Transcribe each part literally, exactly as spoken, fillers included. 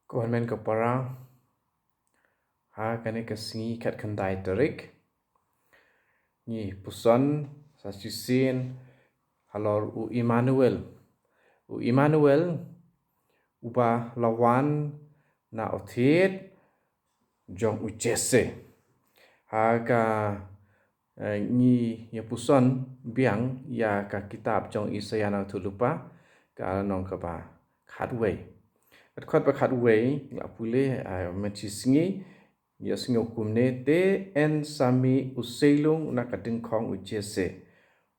Ko hynmen ko para, ha kane ka sngi khatkhyndai tarik, ngi puson sa shisien halor u Emmanuel. U Emmanuel, uba la wan na u thied jong u Jesse. Ha ka, eh, ngi ïa puson biang ïa ka kitab jong Isaiah na u thulpa, ka lynnong kaba khatwei. Ka dkhot ba khatwei, la pule, eh, mynta shi sngi, ïa sngew kumne: Te yn sa mih u seilung na ka dyngkhong u Jesse,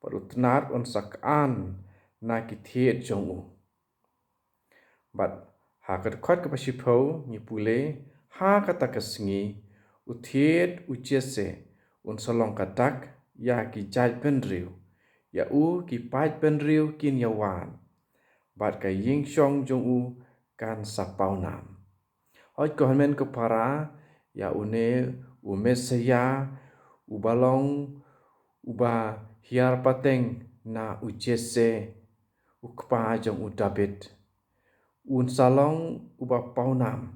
bad u tnat un sa khan na ki thied jong u. Bad ha ka dkhot kaba shiphew ngi pule: Ha kata ka sngi, u thied u Jesse un sa long ka dak ïa ki jaitbynriew, ïa u ki paidbynriew kin ïa wad, bad ka ïingshong jong u kan sa pawnam. Hooid ko hynmen ko para, ïa une u Messiah, uba long, uba hiar pateng na u Jesse, u kpa jong u David, un sa long uba pawnam.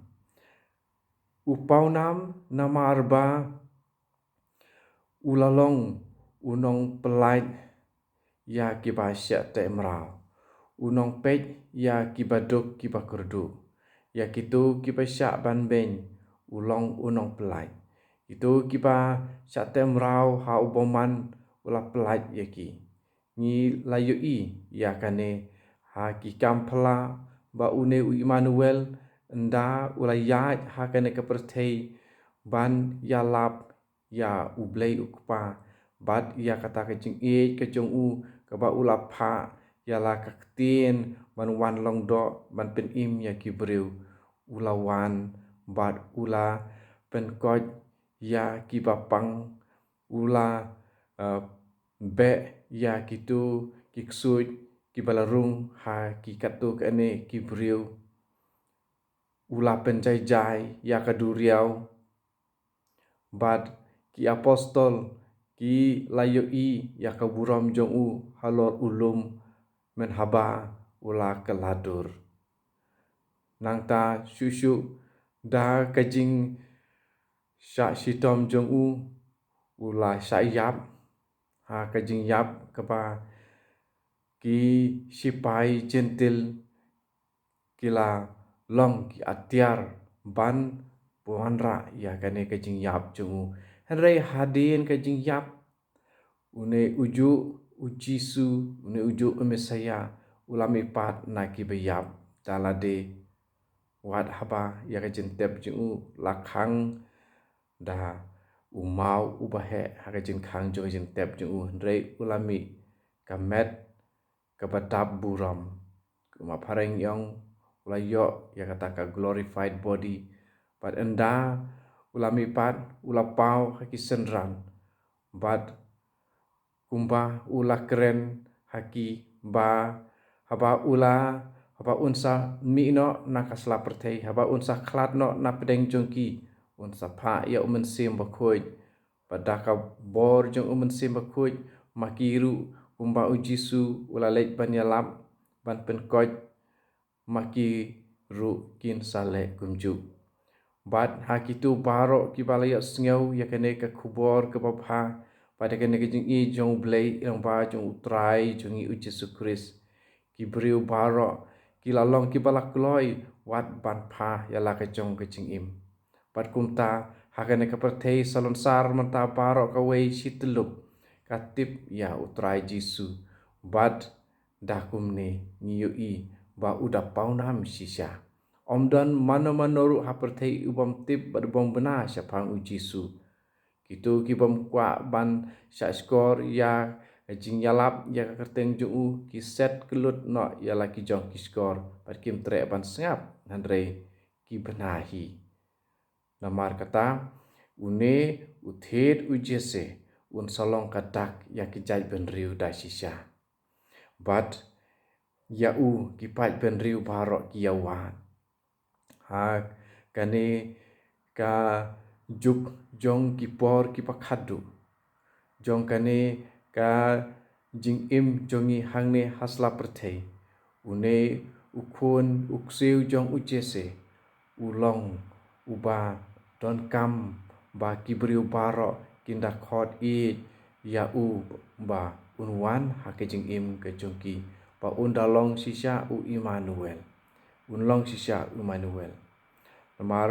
U pawnam namar ba u la long u nongpyllait ïa kiba shah teh mraw, u nongpeit ïa kiba duk kiba kyrduh, ïa kito kiba shah ban beiñ u long u nongpyllait. Kito kiba shah teh mraw ha u bymman u la pyllait ïa ki. Ngi la ïohi ïa kane ha ki kam phylla, ba une u Emmanuel, ynda u la ïaid ha kane ka pyrthei ban ïalap ïa u Blei u Kpa, bad ïa kata ka jingïeit ka jong u kaba u la phah ïa la ka ktien ban wan long doh ban pynim ïa ki briew. U la wan bad u la pynkoit ïa kiba pang, u la, eh, beh ïa kito ki ksuid kiba la rung ha ki katto katne ki briew. U la pynjaijai ïa ka duriaw. Bad ki apostol ki la ïohi ïa ka burom jong u halor u lum, mynhaba u la kylla dur. Nangta shuh shuh da ka jingshah shitom jong u, u la shah ïap ha ka jingïap kaba ki shipai Jentil ki la long ki atiar ban wanrah ïa kane ka jingïap jong u. Hynrei hadien ka jingïap, une ujuh u Jisu, une ujuh u Messiah, u la mihpat na kiba ïap. Da lade, wat haba ïa ka jingtep jong u la khang da u maw uba heh ha ka jingkhang jong ka jingtep jong u, hynrei u la mih ka met kaba dap burom. Kumba phareng ïong, u la ïoh ïa kata ka glorified body. Bad ynda u la mihpat, u la paw ha ki synran. Bad kumba u la kren ha ki ba, haba u la, haba un sa mih noh na ka sla pyrthei, haba un sa khlad noh na pdeng jong ki, un sa phah ïa u Mynsiem Bakhuid. Bad da ka bor jong u Mynsiem Bakhuid, ma ki ruh, kumba u Jisu u la leit ban ïalap, ban pynkoit, ma ki ruh kin sa leh kumjuh. Bad ha kito baroh kiba la ïohsngew ïa kane ka khubor kaba bha, bad ïa kane ka jingïeit jong u Blei, lyngba jong u Trai jong ngi u Jisu Khrist, ki briew baroh ki la long kiba la kloi wat ban phah ïa la ka jong ka jingim. Bad kumta, ha kane ka pyrthei salonsar mynta baroh kawei shi tyllup ka tip ïa u Trai Jisu. Bad da kumne ngi ïohi ba u da pawnam shisha. Ym don mano mano ruh ha pyrthei u bym tip bad u bym bna shaphang u Jisu. Kito ki bym kwah ban shah shkor ïa ka jingïalap ïa ka kyrteng jong u, ki set kyllut noh ïa la ki jong ki shkor, bad kim treh ban sngap, hynrei ki bna hi. Namar kata, une u thied u Jesse un sa long ka dak ïa ki jaitbynriew da shisha. Bad ïa u ki paidbynriew baroh ki ïa wad. Ha kane ka juk jong ki por kiba khatduh, jong kane ka jingim jong ngi hangne ha sla pyrthei, une u khun u ksiew jong u Jesse, u long uba donkam ba ki briew baroh kin da khot ïeit ïa u ba un wan ha ka jingim ka jong ki, ba un da long shisha u Immanuel. Un long shisha u Immanuel. Namar,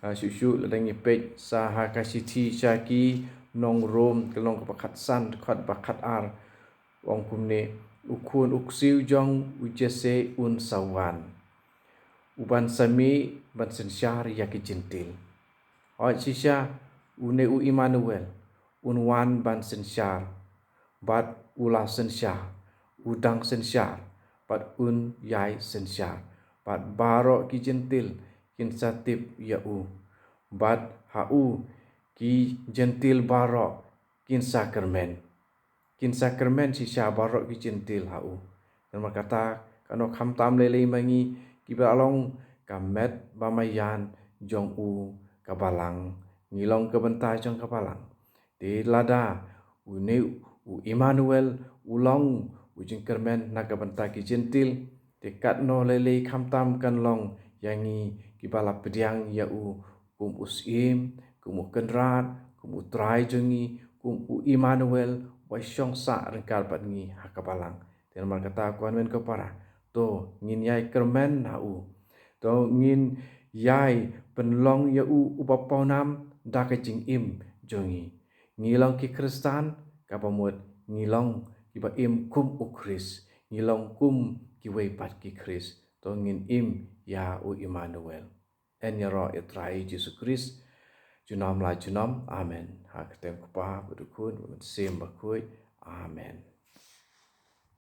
ah, shuh shuh lada ngi peit sa ha ka shithi sha ki nong Rom, ka lynnong kaba khatsan, dkhot ba khatar, ong kumne: U khun u ksiew jong u Jesse un sa wan, u ban sa mih ban synshar ïa ki Jentil. Hooid shisha, une u Immanuel un wan ban synshar, bad u la synshar, u dang synshar, bad un ïai synshar, bad baroh ki Jentil kin sa tip ïa u. Bad ha u ki Jentil baroh kin sa kyrmen. Kin sa kyrmen shisha baroh ki Jentil ha u. Namar kata, kano khamtam lei lei ma ngi kiba long ka met ba maïan jong u ka Balang, ngi long ka bynta jong ka Balang. Te lada une u Immanuel u long u jingkyrmen na ka bynta ki Jentil, te katno lei lei khamtam kan long ïa ngi kiba la pdiang ïa u kum u Syiem, kum u Kynrad, kum u Trai jong ngi, kum u Immanuel, uba shong sah ryngkat bad ngi ha ka Balang. Te namar kata, ko hynmen ko para, to ngin ïai kyrmen ha u. To ngin ïai pynlong ïa u uba pawnam da ka jingim jong ngi. Ngi long ki Khristan, kaba mut ngi long kiba im kum u Khrist, ngi long kum kiwei pat ki Khrist. To ngin im ïa u Immanuel. Yn ïaroh ïa u Trai Jisu Khrist junom la junom. Amen. Ha ka kyrteng u Kpa bad u Khun bad u Mynsiem Bakhuid. Amen.